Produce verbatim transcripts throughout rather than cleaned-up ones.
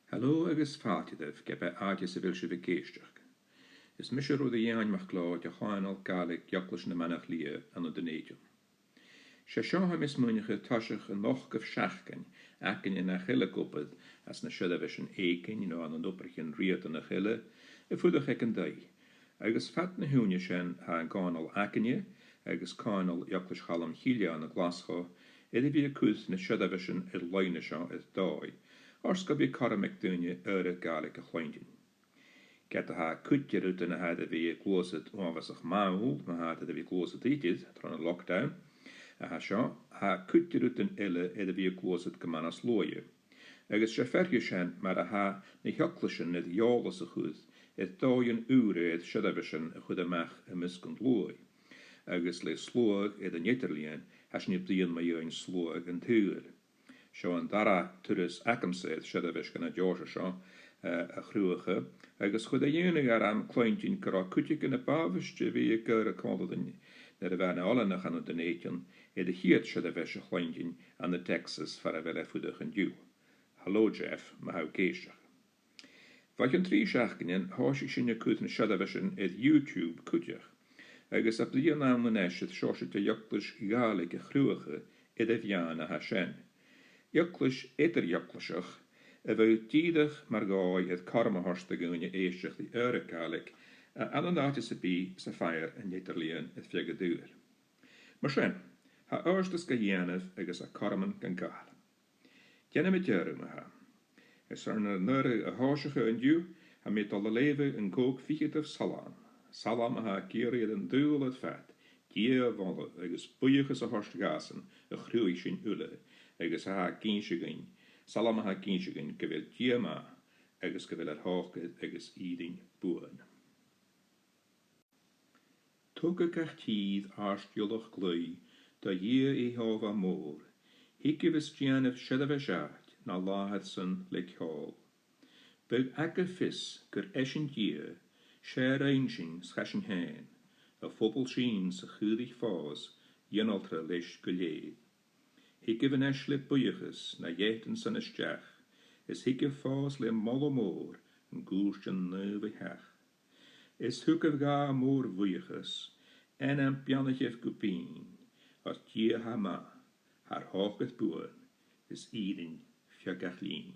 Halò agus fàilte dhuibh, ge b' e àite sa bheil sibh ag èisteachd. Is mise Ruairidh Iain MacLeòid, a' Chànain Ghàidhlig Eaglais nam Manach Liath ann an Dùn Èideann. 'S e seo, tha mi a' smaoineachadh, toiseach an ochdamh seachdain againne nach eil ag obair anns na seirbheisean èiginn no ann an obraichean riatanach eile, a' fuireach aig an taigh. Agus fad na h-ùine sin, tha an Cànain againne agus Cànain Eaglais Chaluim Chille ann an Glaschu air a bhith a' cur na seirbheisean air-loidhne seo air dòigh, oir 's gu bheil cothrom aig daoine adhradh Gàidhlig a chluinntinn. Ged a tha cuid de rudan a tha air a bhith a' gluasad uabhasach mall, ma tha iad air a bhith gluasail idir tron an lockdown a tha seo, tha cuid de rudan eile air a bhith a' gluasad gu math nas luaithe. Agus 's e fear dhiubh sin mar a tha na h-eaglaisean air eòlas a chur air dòighean ùra air seirbheisean a chur a-mach am measg an t-sluaigh. Agus le sluagh air an eadar-lìon, tha sinn a' bruidhinn mu dheidhinn sluagh an t-saoghail. Seo an dara turas agamsa air seirbheis dhen an t-seòrsa seo, eh, a chruthachadh, agus chuir e iongnadh orm cluinntinn gun robh cuideigin a b' àbhaist a bhith ag adhradh còmhla rinn nuair a bha na h-oileanaich ann an Dùn Èideann air a' chiad seirbheis a chluinntinn ann an Texas far a bheil e a' fuireach an-diugh. Halò, Jeff, ma tha thu ag èisteachd. Bho chionn trì seachdainean, thòisich sinn a' cur na seirbheisean air YouTube cuideachd, agus a' bruidhinn ann a-nis air seòrsa de dh'eaglais Ghàidhlig a chruthachadh air a' mheadhan a tha sin. Eaglais eadar-eaglaiseach a bhiodh dìreach mar dhòigh air cothrom a thoirt do dhaoine èisteachd ri adhradh Gàidhlig, a, ann an àite sam bith 's am faighear an eadar-lìon air feadh an t-saoghail. Mar sin, tha adhartas ga dhèanamh agus tha cothroman gan gabhail. Dèanamaid adhradh ma-thà. Is ann air an adhradh a thòiseachadh an-diugh, tha mi a' dol a leughadh an còig ficheadamh salm. Salm a tha ag iarraidh air an t-saoghal air fad Dia a mholadh agus buidheachas a thoirt dhàsan a chruthaich sinn uile, agus a tha ag innse dhuinn, salm a tha ag innse dhuinn gu bheil Dia math agus gu bheil ar tòchd agus fhìrinn buan. Togadh gach tìr, àrd-iulach glaoidh, do Dhia Iehòbhah mòr. Thigibh is dèanaibh seirbheis ait na làthair-san le ceòl. Bidh agaibh fios gur esan Dia, 's e a rinn sinn 's chaidh sinn fhèin, a phoball sinn 's a chaoraich fòs, ionaltradh leis gu lèir. Thigibh a-nis le buidheachas na dheadan-san a-steach, is thigibh fòs le moladh mòr an cùirtean naomh a theach. Is thugaibh dha mòr-bhuidheachas, ainm beannaichte gu binn, oir Dia tha math, thar thòcas buan, is fhìrinn feadh gach linn.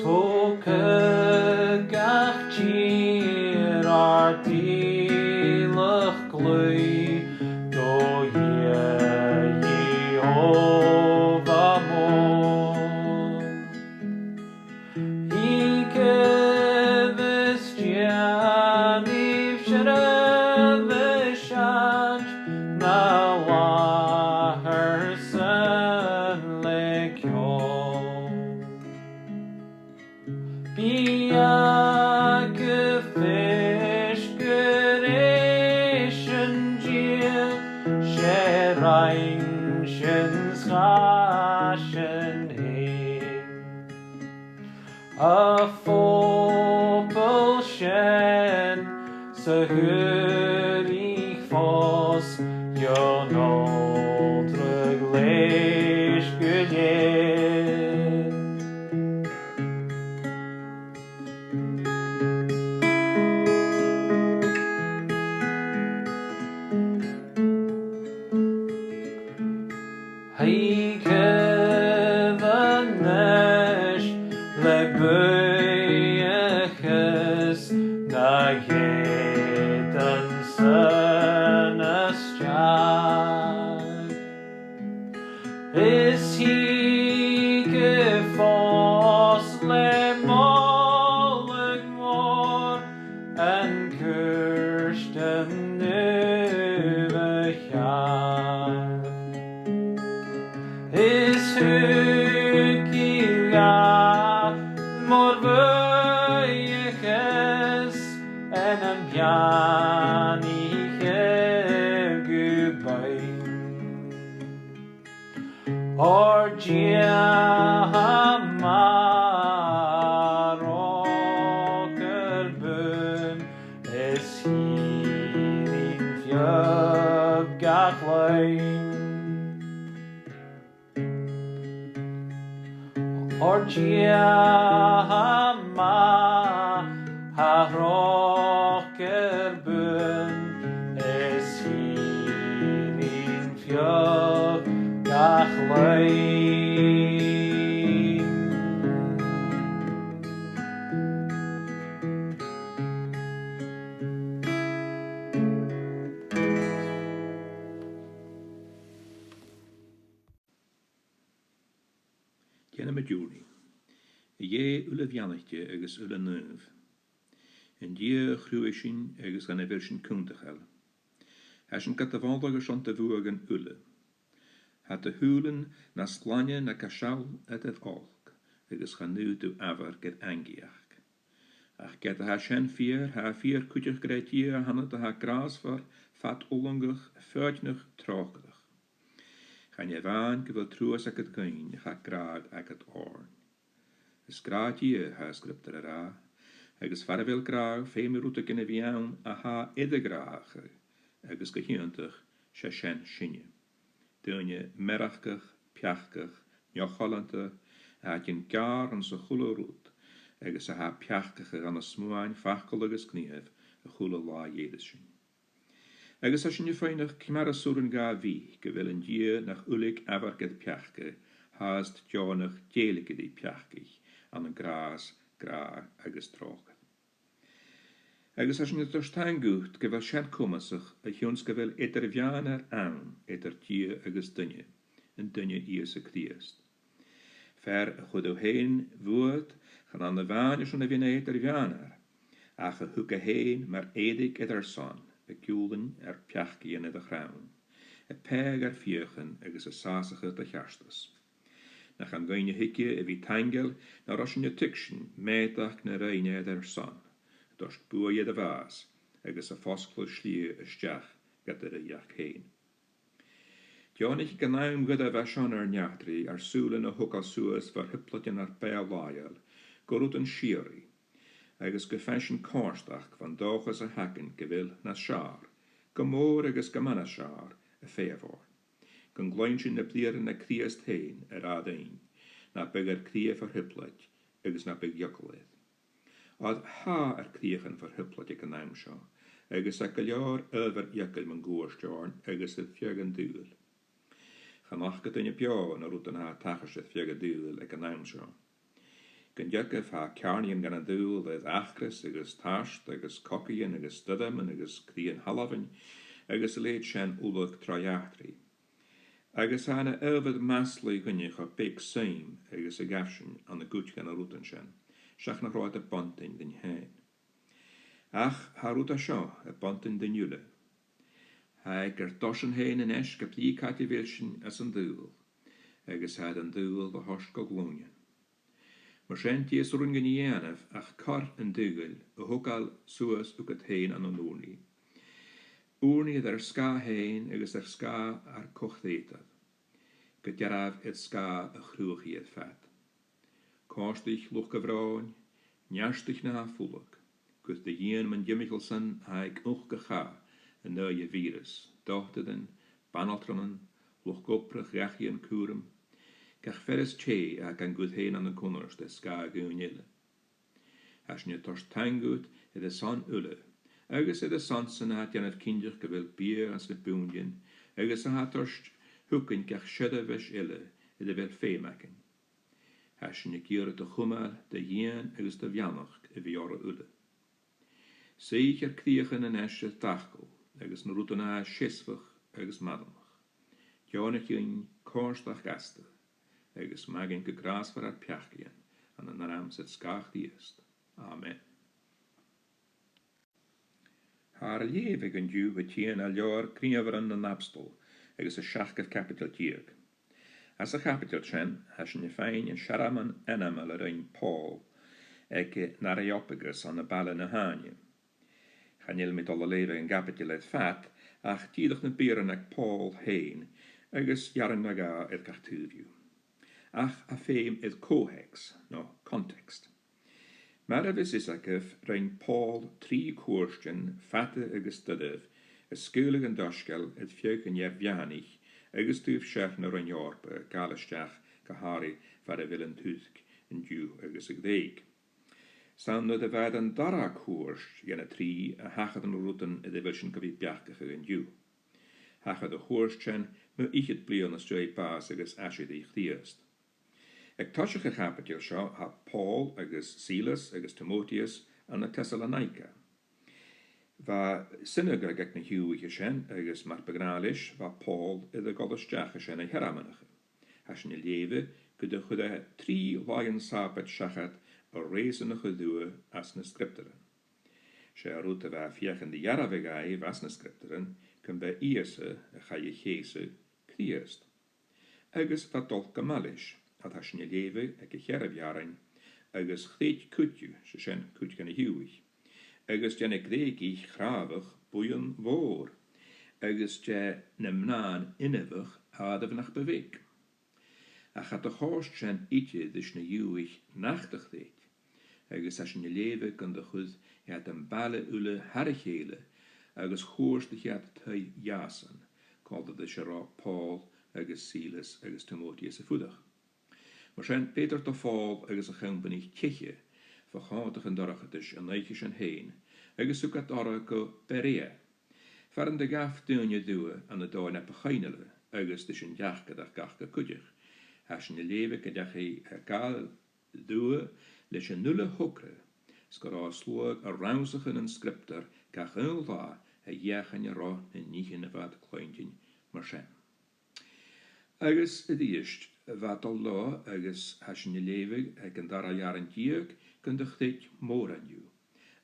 Togadh gach tìr, àrd-iulach glaoidh, do Dhia Iehòbhah mòr. Thigibh is dèanaibh seirbheis ait na làthair-san le ceòl. Bidh agaibh fios gur esan Dia, 's e a rinn sinn 's chaidh sinn fhèin. A phobaill sin 's a chaoraich fòs, ionaltradh leis gu lèir. Thigibh a-nis le buidheachas na dheadan-san a-steach. Is thigibh fòs le moladh mòr an cùirtean naomh a theach. Is thugibh dha mòr-bhuidheachas, ainm beannaichte gu binn. Oir Dia tha Mar òg air bun is fhìrinn bheag gach linn. Ar Dia tha math, tha ròg air bun is fhìrinn bheag gach linn. Dèanamaid ùrnaigh. A Dhè uile-bheannaichte agus uile-naomh, an Dia a chruthaich sinn agus dhan a bheil sinn cunntachail, tha sinn gad mholadh airson do bhuadhan uile. Tha do shùilean nas glaine na casan eadar olc, agus chan fhaod tu amharc air aingeamh. Ach ged a tha sin fìor, tha e fìor cuideachd gur e Dia a th' annad a tha gràsmhor, fad-fhulangach, foighidneach, tròcaireach. Chan e a-mhàin gu bheil truas agad dhuinn, ach tha gràdh agad oirnn. Is gràdh Dia, tha an Sgriobtar ag ràdh, agus far a bheil gràdh, feumaidh rudeigin a bhith ann a tha eadar-ghràdhachadh, agus gu h-iongantach, 's e sin sinne. Daoine mearachd, peacach, neo-choileanta, a tha a' dèanamh geàrr anns a h-uile rud, agus a tha a' peacachadh ann an smuain, facal agus gnìomh a h-uile là dh'èideas sinn. Agus tha sinn a' faighneachd ciamar as urrainn dha a bhith gu bheil an Dia nach fhuiling amharc air peacadh fhathast deònach dèiligeadh ri peacach ann an gràs, gràdh agus tròcair. Agus tha sinn a' toirt taing dhut gu bheil sin comasach a chionn 's gu bheil eadar-mheadhanair ann eadar Dia agus duine, an duine Ìosa Crìosd. Fear a chuir thu fhèin bhuat, chan ann a-mhàin airson a bhith na eadar-mheadhanair, ach a thug e fhèin mar èirig air ar son, a' giùlain ar peacaidhean air a chrann, a' pàigheadh ar fiachan agus a' sàsachadh do cheartas. Nach ann dhuinne thuige a bhith taingeil, nan robh sinn a' tuigsinn meudachd na rinn e air ar son, a' toirt buaidh air a' bhàs, agus a' fosgladh slighe a-steach gu do rìoghachd fhèin. Deònaich aig an àm ghoirid a bha seo nar n-eachdraidh, ar sùilean a thogail suas bho thrioblaid ar beatha làitheil gu rudan sìorraidh, agus gum faigh sinn comhartachd bhon dòchas a th' againn gu bheil nas fheàrr, gu mòr agus gu math nas fheàrr, a' feitheamh oirnn. Gun cluinn sinn na briathran aig Crìosd fhèin, a ràdh dhuinn, na biodh ar cridhe fo thrioblaid, agus na biodh eagal air. Oir tha ar cridheachan fo thrioblaid aig an àm seo, agus tha gu leòr adhbhar eagail mun cuairt oirnn agus air feadh an t-saoghail. Chan fhaca duine beò na rudan a tha a' tachairt air feadh an t-saoghail aig an àm seo. Gun teagamh, tha ceàrnaidhean dhan t-saoghal air acras agus tart agus cogaidhean agus stoirmean agus cridhean-thalmhainn agus a leithid sin uile tro eachdraidh. Agus tha na adhbhair maslaidh dhuinne cho beag suim agus a ghabh sinn ann an cuid dha na rudan sin, seach nach robh iad a' buntainn dhuinn fhèin. Ach tha an rud a tha seo a' buntainn dhuinn uile. Tha e aig ar doisean fhèin a-nis ge brith càit a bheil sinn anns an t-saoghal, agus tha e air an t-saoghal a thoirt gu glùinean. Mar sin, dè as urrainn dhuinn a dhèanamh ach cor an t-saoghail a thogail suas thugad fhèin ann an ùrnaigh. Ùrnaigh air ar sgàth fhèin agus air sgàth ar co-chreutairean, gu dearbh air sgàth a' chruinneachaidh air fad. Comhfhurtaich luchd a bhròin, neartaich na tha fulang, gus do dhìon mun timcheall-san a tha aig uchd a' chath, an aghaidh a' bhìorais, dotairean, banaltranan, luchd-obrach dhachaigh an cùraim, gach fear is tè a tha gan cur fhèin ann an cunnart air sgàth dhaoine eile. Tha sinn a' toirt taing dhut air ar son uile, agus air ar son-san a tha a' dèanamh cinnteach gu bheil biadh anns na bùithtean, agus a tha a' toirt thugainn gach seirbheis eile air a bheil feum againn. Tha sinn ag iarraidh do chumail, do dhìon agus do bheannachd a bhith orra uile. Suidhich ar cridheachan a-nis air d' fhacal agus na rudan a tha seasmhach agus maireannach. Deònaich dhuinn comhfhurtachd asta, agus maith dhuinn gu gràsmhor ar peacaidhean, ann an ainm-sa air sgàth Chrìosd. Amen. Tha ar leughadh an-diugh a' tighinn à leabhar Gnìomharan nan Abstol agus an seachdamh caibideil deug. Anns a' chaibideil sin, tha sinn a' faighinn an searmon ainmeil a rinn Pòl aig an Areopagus ann am baile na h-Àithne. Chan eil mi a' dol a leughadh an caibideil air fad, ach dìreach na briathran aig Pòl fhèin, agus earrann no dhà air gach taobh dhiubh. Ach tha feum air co-theacs, no context. Mar a bhios fios agaibh, rinn Pòl trì cuairtean fada agus doirbh a' sgaoileadh an t-soisgeil air feadh an ear-mheadhanaich agus taobh sear na Roinn Eòrpa a' gabhail a-steach gu h-àraidh far a bheil an Tuirc an-diugh agus a' Ghrèig. 'S ann nuair a bha iad an dara cuairt dhe na trì a thachair na rudan a bha sinn gu bhith beachdachadh an-diugh. Thachair a' chuairt sin mu fhichead bliadhna às dèidh bàs agus aiseirigh Chrìosd. Aig toiseach a' chaibideil seo, tha Pòl agus Sìlas agus Timòteus ann an Tesalonaica. Bha sionagog aig na h-Iùdhaich an sin, agus mar bu ghnàth leis, bha Pòl air a dhol a-steach an sin a shearmonachadh. Tha sinn a' leughadh gun do chuir e trì làithean Sàbaid seachad a reusanachadh riutha às na Sgriobtairean. 'S e an rud a bha a' feuchainn ri dhearbhadh dhaibh às na Sgriobtairean gum b' e Ìosa a chaidh a cheusadh, Crìosd. Agus bha dol gu math leis, tha sinn a' leughadh aig a' cheathramh rann, agus chreid cuid dhiubh, 's e sin cuid de na h-Iùdhaich, agus de na Greugaich chràbhach buidheann mhòr, agus de na mnathan inbheach àireamh nach bu bheag. Ach cha do chòrd sin idir ris na h-Iùdhaich nach do chreid, agus tha sinn a' leughadh gun do chuir iad am baile uile thar a chèile, agus chuartaich iad taigh Mhnàsain, còmhla ris an robh Pòl agus Sìlas agus Timòteus a' fuireach. Mar sin, b' fheudar do Phòl agus a chompanaich teicheadh fo chòmhdach an dorchadais an oidhche sin fhèin, agus thug iad orra gu Berea, far an do ghabh daoine riutha ann an dòigh na bu choinnle agus ris an teachdaireachd aca cuideachd. Tha sinn a' leughadh gun deach e a ghabhail riutha leis an uile thogra, 's gun robh e a' sluagh a' rannsachadh nan sgriobtar gach aon latha a dh'fheuchainn an robh na nithean a bha iad a' cluinntinn mar sin. Agus a-rithist, bha dol leotha agus tha sinn a' leughadh aig an dara rann deug gun do chreid mòran dhiubh,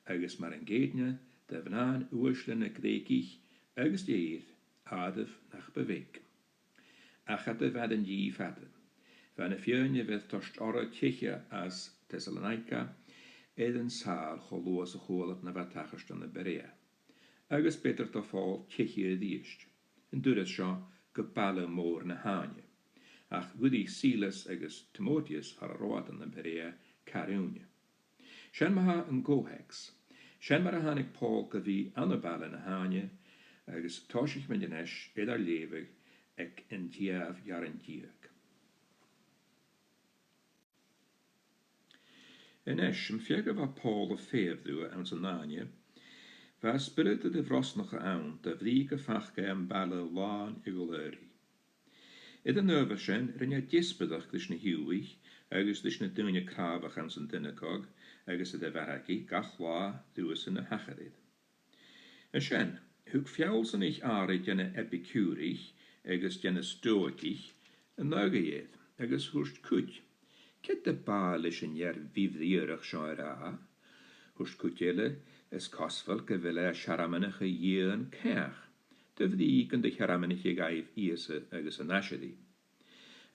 agus mar an ceudna, de mhnathan uaisle nan Greugaich agus dh'fheur, àireamh nach bu bheag. Ach cha do mhair an dìth fada. Bha na feadhainn a bha air toirt orra teicheadh às Tesalonaica air an sàil cho luath 's a chuala iad na bha a' tachairt ann am Berea. Agus b' fheudar do Phòl teicheadh a-rithist, an turas seo gu baile mòr na Hàine. Ach dh'fhuirich Sìlas agus Timòteus far an robh iad ann am Berea car ùine. Sin ma-thà an co-theacs. Sin mar a thàinig Pòl gu bhith ann am baile na Hàine, agus tòisichidh mi a-nis air ar leughadh aig an t-siathamh rann deug. A-nis, am fear a bha Pòl a' feitheamh riutha anns an Àine, bha spiorad de bhrosnachadh ann, do bhrìgh gum faca e am baile làn de ghlòir. Air an adhbhar sin, rinn e deasbadachd ris na h-Iùdhaich agus ris na daoine cràbhach anns an t-sionagog agus air a' mhargaidh gach latha riuthasan a thachair air. An sin, thug feallsanaich àraidh de na Eipiciùraich agus de na Stòigeach an aghaidh air, agus thuirt cuid, "Ciod a b' àill leis an fhear mhi-bhriathrach seo a ràdh?" Thuirt cuid eile, "Is cosmhail gu bheil e a' searmonachadh Dhia an Ceann, do bhrìgh gun do shearmonaicheadh e dhaibh Ìosa agus an aiseirigh."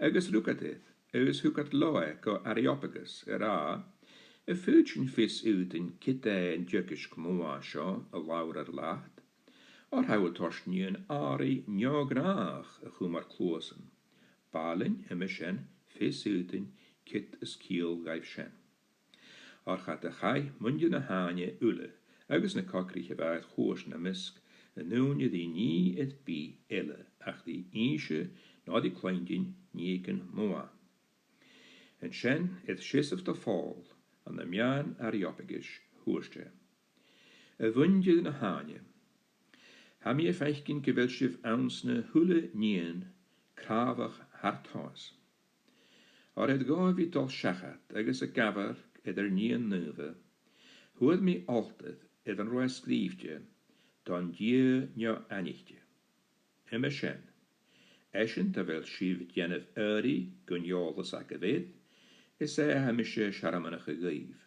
Agus rugadh iad, agus thug iad leotha e gu Areopagus, a ràdh, "Am faod sinn fios fhaighinn ciod e an t-eaglais mòr seo a labhrair leat? Oir tha thu a' toirt nighean àraidh neo-ghnàthach a chum ar cluasan. B' àill leinn uime sin fios fhaighinn ciod as ciall dhaibh sin." Oir cha do chaith muinntir na Hàine uile, agus na coigrich a bha air chuairt nam measg, an ùine ri nì air bith eile ach ri innse no ri cluinntinn nighean mòr. An sin, air seasamh do Phòl ann am meadhan Areopagais, thuirt e, "A mhuinntir na Hàine, tha mi a' faicinn gu bheil sibh anns na h-uile nithean cràbhach thar tomhas. Oir air dhomh a bhith a' dol seachad agus ag amharc air ur nithean naomha, fhuair mi altair air an robh e sgrìobhte, 'Don Dia neo-aithnichte.' Uime sin, esan do bheil sibh a' dèanamh adhraidh gun eòlas agaibh air, is e a tha mise a' searmonachadh dhuibh.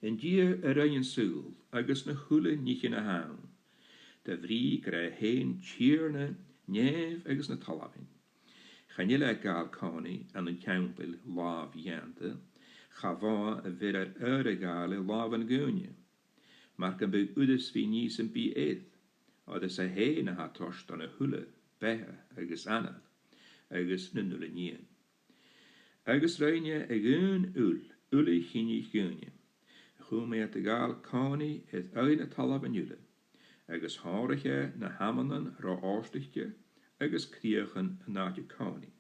An Dia a rinn an saoghal agus na h-uile nithean a th' ann, do bhrìgh gur e fhèin Tighearna nèimh agus na talmhainn. Chan eil e a' gabhail còmhnaidh ann an teampaill làmh-dhèanta, cha bho a bheir e air adhradh a ghabhail air làmhan dhaoine, mar gum biodh uireas ri nì sam bith air, oir is e fhèin a tha a' toirt on a h-uile beatha agus anail agus nan uile nithean. Agus rinn e a dh'aon uile, uile chinnidh dhaoine, a chùm iad a' gabhail còmhnaidh air aghaidh na talmhainn uile, agus shònraich e na h-amannan ro òrdaichte agus cridheachan an àite-còmhnaidh,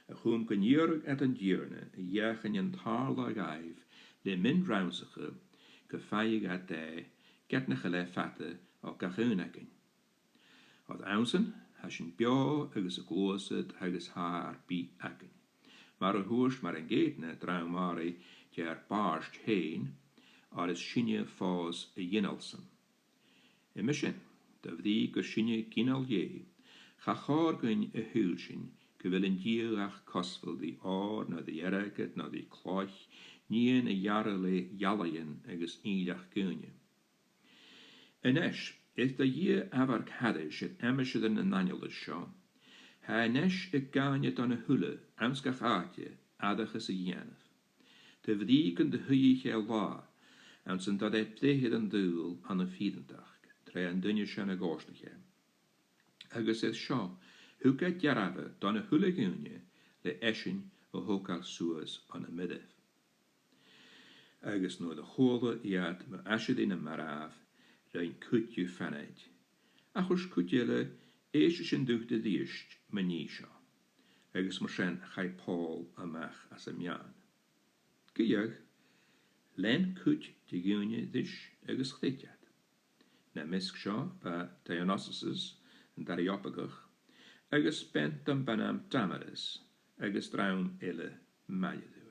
a chùm gun iarradh air an Tighearna a dh'fheuchainn an tàrladh dhaibh le mion-rannsachaidh, gum faigheadh iad e, ged nach eil e fada o gach aon againn. Oir ann-san tha sinn beò agus a' gluasad agus tha ar bith againn, mar a thuirt mar an ceudna dream-mhara de ar bàird fhèin, oir is sinne fòs a dh'inneal-san. Uime sin, do bhrìgh gur sinne gineal Dhè, cha chòir dhuinn a shaoilsinn gu bheil an Dia ach cosmhail ri òr no ri airgead no ri cloich, nighean a ghearradh le ealaidhean agus innleachd dhaoine. A-nis, is do Dhia amharc thairis air aimsirean nan aineolas seo, tha e a-nis a' gabhail dha na h-uile, anns gach àite, aithreachas a dhèanamh. Do bhrìgh gun do shuidhich e là, anns an do rinn e breith air an t-saoghal ann am fìreantachd, tro an duine sin a dhòirtich e. Agus air seo, thug e dearbhadh do na h-uile dhaoine le esan a thogail suas o na mairbh. Agus nuair a chuala iad mu aiseirigh nam marbh, rinn cuid dhiubh fanaid. Ach thuirt cuid eile, èistidh sinn riut a-rithist mu nì seo. Agus mar sin chaidh Pòl a-mach às a meadhan. Gu dearbh, lean cuid de dhaoine ris agus chreid iad. Nam measg seo bha Dionyssus an Areopagach, agus bean dom b' ainm Damaris, agus dream eile maille riutha.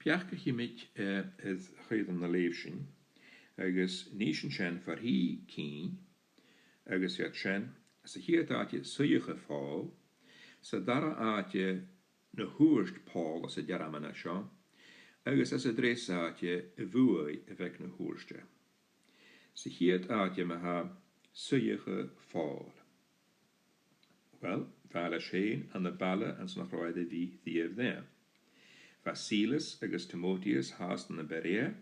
Peacaichidh mi, eh, air choreigin na leughadh sinn, agus nì sinn sin far thìde, agus iad sin, sa chiad àite suidheachadh Phòil, sa dara àite na thuirt Pòl anns an dearbh amannan seo, agus anns an treas àite a' bhuaidh a bh' aig na thuirt e. Sa chiad àite ma-thà, suidheachadh Phòil. Uill, bha e leis fhèin ann am baile anns nach robh e air a bhith riamh roimhe. Bha Sìlas agus Timòteus fhathast ann am Berea,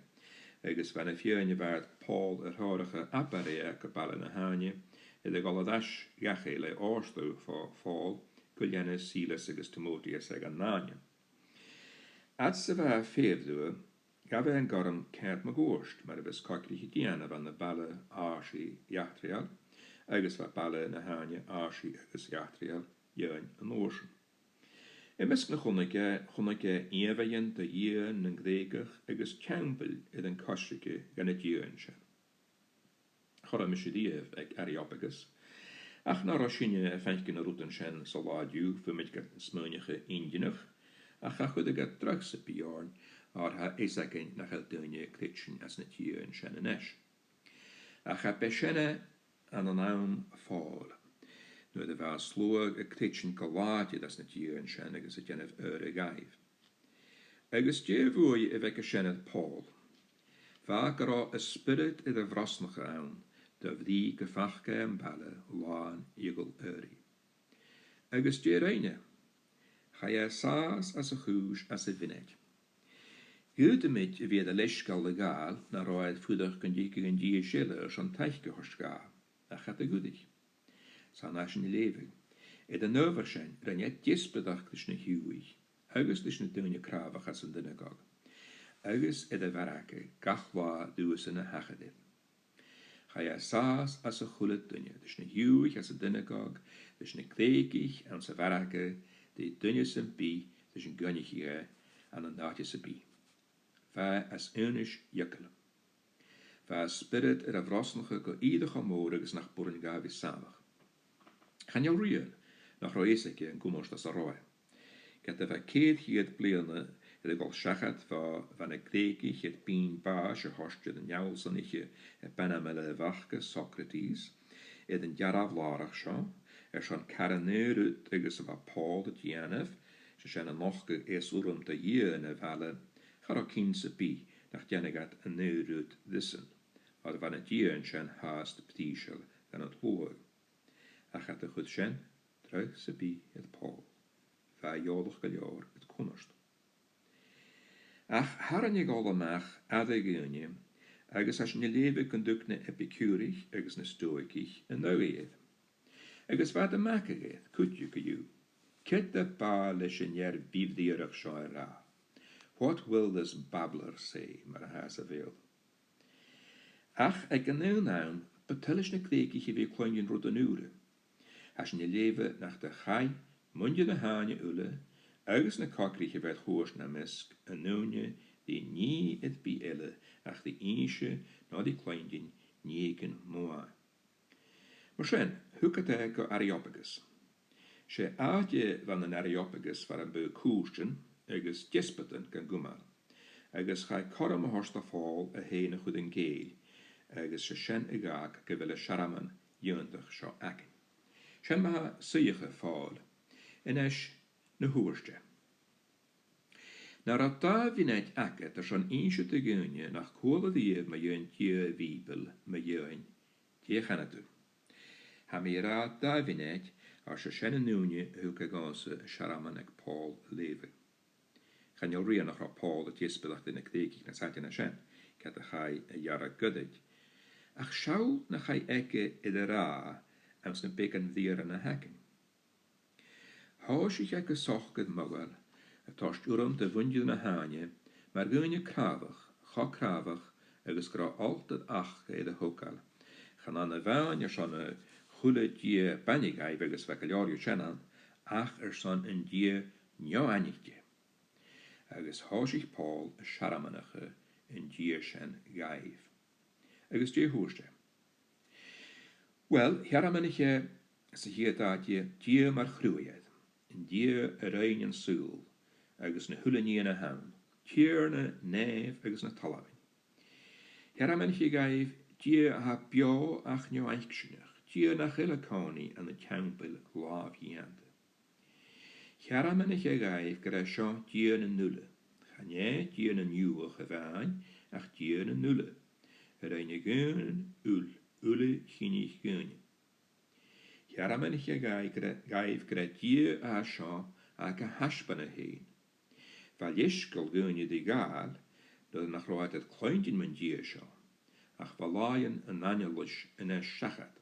agus bha na feadhainn a bha air Pòl a threòrachadh à Berea gu baile na h-Aibhne, air a dhol air ais dhachaigh le òrdugh bho Phòl gun leanadh Sìlas agus Timòteus aig an Aibhne. Fhad 's a bha e feitheamh riutha, ghabh e an cothrom ceart mun cuairt, mar a bhios coigridh a' dèanamh ann am baile àrshaidh eachdraidheil, agus bha baile na h-Aibhne àrshaidh agus eachdraidheil fhèin an uair sin. Am measg na chunnaic e, chunnaic e ìomhaighean de dhìon nan Greugaich agus teampaill air an coisrigeadh dha na diathan sin. Cha robh mise riamh aig Areopagus, ach nan robh sinne a' faicinn na rudan sin san latha an-diugh, bhiomaid gan smaoineachadh inntinneach, ach cha chuireadh e dragh sam bith oirnn, oir tha fhios againn nach eil daoine a' creidsinn anns na diathan sin a-nis. Ach cha b' e sin e ann an àm Phòil, nuair a bha an sluagh a' creidsinn gu làidir anns na diathan sin agus a' dèanamh adhradh dhaibh. Agus dè a' bhuaidh a bh' aige sin air Pòl? Bha e gun robh an Spiorad air a bhrosnachadh ann, do bhrìgh gum faca e am baile làn eagal adhraidh. Agus dè rinn e? Chaidh e sàs anns a' chùis anns a' mhionaid. Dh'fhaodamaid a bhith air a leisgeul a ghabhail nan robh e air fuireach gun tigeadh an dithis eile airson taic a thoirt dha, ach cha do dh'fhuirich. 'S ann a tha sinn a' leughadh. Air an adhbhar sin, rinn e deasbadachd ris na h-Iùdhaich, agus ris na daoine cràbhach anns an t-sionagog, agus air a mhargadh gach latha riuthasan a thachair air. Chaidh e sàs anns a h-uile duine, ris na h-Iùdhaich anns an t-sionagog, ris na Greugaich anns a' mhargadh, ri duine sam bith ris an coinnicheadh e ann an àite sam bith. Bha e as aonais eagal. Bha an Spiorad air a bhrosnachadh gu ìre cho mòr agus nach b' urrainn dha a bhith sàmhach. Chan eil rian nach robh fhios aige an cunnart anns an robh e. Ged a bha ceithir cheud bliadhna air a dhol seachad bho bha na Greugaich air binn bàis a thoirt air an fheall-sa-nochd a b' ainm eile a bh' aca, Socrates, air an dearbh làrach seo, airson car an aon rud agus a bha Pòl a' dèanamh, 's e sin a' nochdadh eas-urram do dhìon a' bhaile, cha robh cinnt sam bith nach dèanadh iad an aon rud ris-san, oir bha na diathan sin fhathast prìseil dhan an t-sluagh. Ach cha do chuir sin dragh sam bith air Pòl. Bha e eòlach gu leòr air cunnart. Ach tharraing e a dhol a-mach aire dhaoine, agus tha sinn a' leughadh gun tug na Eipiciùraich agus na Stòigich an aghaidh air. Agus bha iad a' magadh air, cuideachd, co-dhiù, "Ciod a b' àill leis an fhear bith-bhriathrach seo a ràdh? What will this babbler say?" mar a thathas a' Bheurla. Ach aig an aon àm, bu toil leis na Greugaich a bhith a' cluinntinn rudan ùra. Tha sinn a' leughadh nach do chaith muinntir na h-Àithne uile agus na coigrich a bha air chuairt nam measg an ùine ri nì air bith eile ach ri innse no ri cluinntinn nì aig an Mhòáb. Mar sin, thug iad e gu Areopagus. 'S e àite bhon an Areopagus far am biodh cùirtean agus deasbadan gan cumail, agus chaidh cothrom a thoirt do Phòl e fhèin a chur an cèill, agus 's e sin a dh'fhàg gu bheil an searmon iongantach seo againn. Sin ma-thà suidheachadh Phòil, a-nis na thuirt e. Nan robh dà mhionaid agad airson innse do dhaoine nach cuala riamh mu dheidhinn Dia a' Bhìobaill mu dheidhinn, dè chanadh tu? Tha mi ag ràdh dà mhionaid, oir 's e sin an ùine a thug e dhòmhsa an searmon aig Pòl a leughadh. Chan eil rian nach robh Pòl a' deasbad ri na Greugaich nas fhaide na sin, ged a chaidh a dhearbhadh goirid. Ach seall na chaidh aige air a ràdh anns na beagan bhriathran a th' againn. Thòisich e gu socair modhail a' toirt urram do mhuinntir na h-Àithne mar dhaoine cràbhach, cho cràbhach agus gun robh altair aca air a thogail, chan ann a-mhàin airson a h-uile dia a bhuineadh dhaibh agus bha gu leòr dhiubh sin ann, ach airson an Dia neo-aithnichte. Agus thòisich Pòl a' searmonachadh an Dia sin dhaibh. Agus dè thuirt e? Uill, shearmonaich e sa chiad àite Dia mar Chruthaighear, an Dia a rinn an saoghal, agus na h-uile nithean a th' ann, Tighearna nèimh agus na talmhainn. Shearmonaich e dhaibh Dia a tha beò ach neo-aicseanach, Dia nach eil a' còmhnaidh ann an teampaill làmh-dhèanta. Shearmonaich e dhaibh gur e seo Dia nan uile, chan e Dia nan Iùdhach a-mhàin, ach Dia nan uile, a rinn a dhaoine uile, uile chinnich dhaoine. Shearmonaich e dhaibh gur e, dhaibh gur e Dia a tha seo a tha ga thaisbeanadh fhèin. Bha leisgeul dhaoine ri ghabhail nuair nach robh iad air cluinntinn mun Dia seo, ach bha làithean an aineolais a-nis seachad,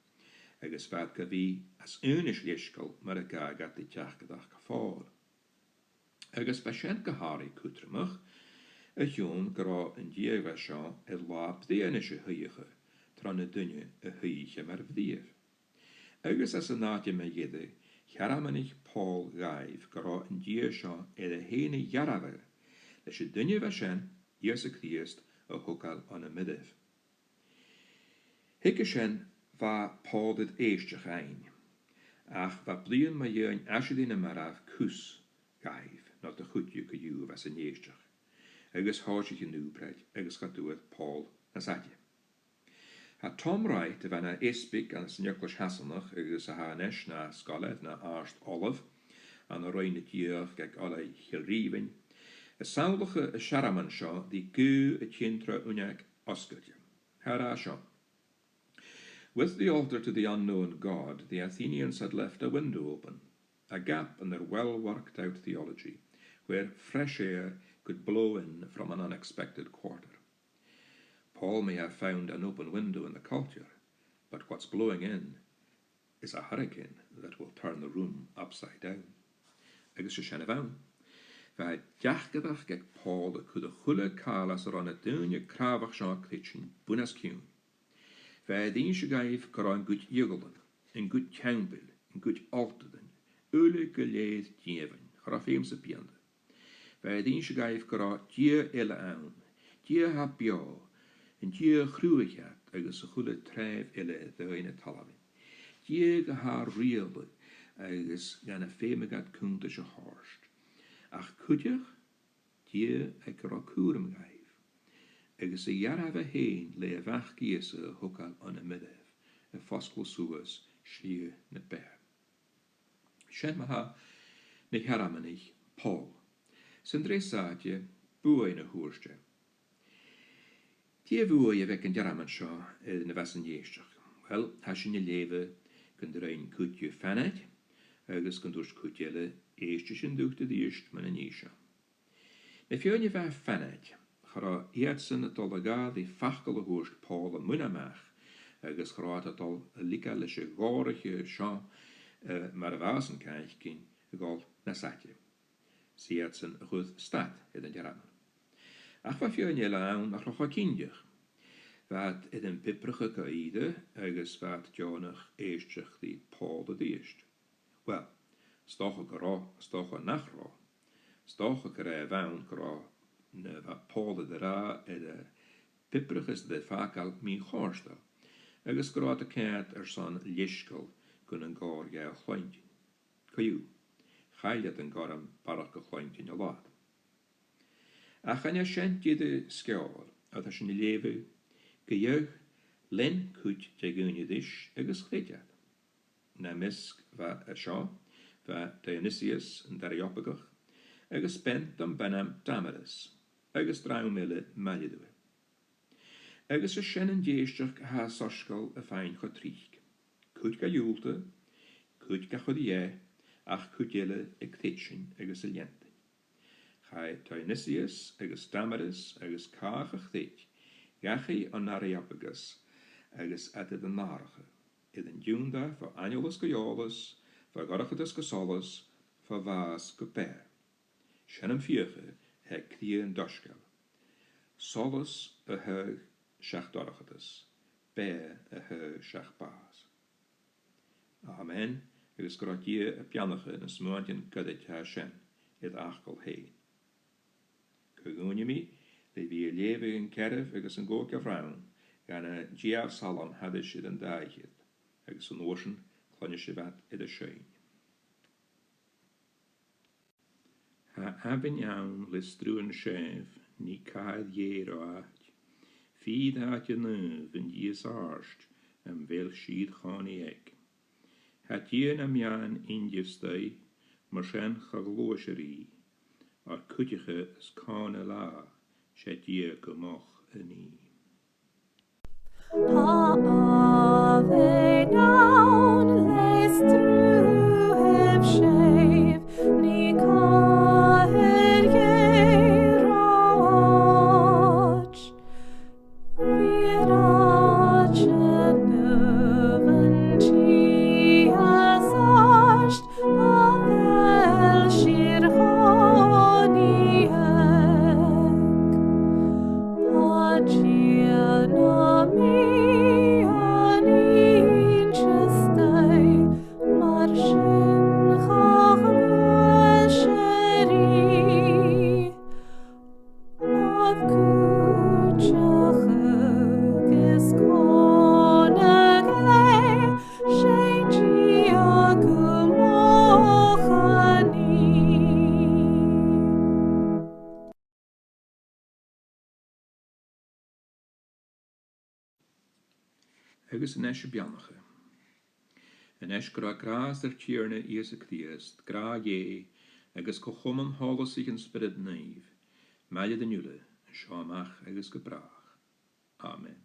agus bha iad gu bhith às aonais leisgeul mar a ghabhadh iad ri teachdaireachd Phòil. Agus b' e sin gu h-àraidh cudromach, a chionn gun robh an Dia a bha seo air làmh-briathnais a shuidheachadh tro na daoine a shuidhich e mar bhriathar. Agus anns an àite mu dheireadh, shearmonaich Pòl dhaibh gun robh an Dia seo air e fhèin a dhearbhadh leis an duine a bha sin, Ìosa Crìosd, a thogail o na mairbh. Thuige sin, bha Pòl air èisteachd fhaighinn, ach bha bliadhna mu dheidhinn aiseirigh nam marbh cus dhaibh, no do chuideachd co-dhiù a bha san èisteachd, agus thòisich an ùpraid agus cha d' fhuair Pòl nas fhaide. Tha Tom Wright, a bha na easbaig anns an Eaglais Shasannach agus a tha a-nis na sgoilear na Àrd-Ollamh ann an Roinn na Diadhachd aig Oilthigh Chill Rìmhinn, a' samhlachadh an searmoin seo ri gaoth a' tighinn tro uinneag fhosgailte. Tha e ag ràdh seo: "With the altar to the unknown God, the Athenians had left a window open, a gap in their well-worked-out theology, where fresh air could blow in from an unexpected quarter. Paul may have found an open window in the culture, but what's blowing in is a hurricane that will turn the room upside down." Agus 's e sin a bh' ann. Bha an teachdaireachd aig Pòl a' cur a h-uile càil às an robh na daoine cràbhach seo a' creidsinn bun-os-cionn. Bha e ag innse dhaibh gun robh an cuid fhialann, an cuid teampaill, an cuid altair, uile gu lèir dìomhain, cha robh feum sam bith annta. Bha e ag innse dhaibh gun robh Dia eile ann, Dia a tha beò, an Dia a chruthaich iad agus a h-uile treubh eile a dh'fhaodadh na talmhainn. Dia gu h-àraidh riaghladh agus dhan a feumadh iad cunntais a thoirt. Ach cuideachd, Dia aig an robh cùram dhaibh, agus a dhearbh e fhèin le a Mhac Ìosa a thogail o na mairbh, a' fosgladh suas slighe na beatha. Sin ma-thà na shearmonaich Pòl. San treas àite, buaidh na thuirt e. Dè bhuaidh a bh' aig an t-searmon seo air na bha san èisteachd? Uill, tha sinn a' leughadh gun do rinn cuid dhiubh fanaid, agus gun tuirt cuid eile, "Èistidh sinn riut a-rithist mun a nì seo." Na feadhainn a bha fanaid, cha robh iadsan a' dol a ghabhail ri facal a thuirt Pòl a-muigh no a-mach, agus cha robh iad a' dol a leigeil leis a' ghòraiche seo eh, mar a bha san caic, a dhol nas fhaide. 'S iadsan a chuir stad air an dearbhadh. Ach bha feadhainn eile ann nach robh cho cinnteach. Bha iad air am piobrachadh gu ìre agus bha iad deònach èisteachd ri Pòl a-rithist. Uill, 's dòcha gun robh, 's dòcha nach robh. 'S dòcha gur e a bh' ann gun robh na bha Pòl air a ràdh air a piobrachadh is air a phàigheadh mì-chomhartail, agus gun robh iad a' coimhead airson leisgeul gun an còrr dha chluinntinn. Co-dhiù, chaill iad an cothrom barrachd a chluinntinn a-mhàin. Ach chan e sin dìreach an sgeòil a tha sinn a' leughadh, gu dheagh lean cuid de dhaoine ris agus chreid iad. Nam measg bha, eh, seo, bha Dionisius an t-Areopagach, agus bean dom b' ainm Damaris, agus dream eile maille riutha. Agus 's e sin an t-èisteachd a tha soisgeul a' faighinn cho tric. Cuid ga dhiùltadh, cuid ga chur a dhèidh, ach cuid eile a' creidsinn agus a' leantainn. Chaidh Dionisius agus Damaris agus càch a chreid dhachaigh an Areopagus agus iad air an atharrachadh, air an tionndadh bho aineolas gu eòlas, bho dhorchadas gu solas, bho bhàs gu beatha. Sin am fiachaidh a th' aig cridhe an t-soisgeil. Solas a thaghadh seach dorchadas, beatha a thaghadh seach bàs. Amen, agus gun robh Dia a' beannachadh na smuaintean goirid a tha sin air d' fhacal fhèin. Co-dhùinidh mi le bhith a' leughadh an ceathramh agus an còigeamh rann dhen an deuchainn salm thairis air an dà fhichead, agus an uair sin cluinnidh sibh iad air a seinn. Tha abhainn ann le sruth an sèimh, nì cathair Dhè ro àit', fìor àit' an naoimh an dithis àrd, am bheil sìor-chòmhnaidh aig'. Tha Dia nam meadhan innte 's daoine, mar sin cha ghluaisear i, ar cuideachadh is còmhnaidh leatha, 's e Dia gu moch a nì. Tha abhainn ann le sruth sèimh, nì cathair Dhè ro àit'. Fìor àit' an naoimh an dithis àrd, a bheil sìor-chòmhnaidh aig'. A Dhia nam meadhan innte 's daoine, mar sin cha ghluaisear i, ar cuideachadh is còmhnaidh leatha, 's e Dia gu moch a nì. Agus a-nis am beannachadh. A-nis gun robh gràs ar Tighearna Ìosa Crìosd, gràdh Dhè, agus co-chomann sholas an Spioraid Naoimh, maille rinn uile, an seo a-mach agus gu bràth. Amen.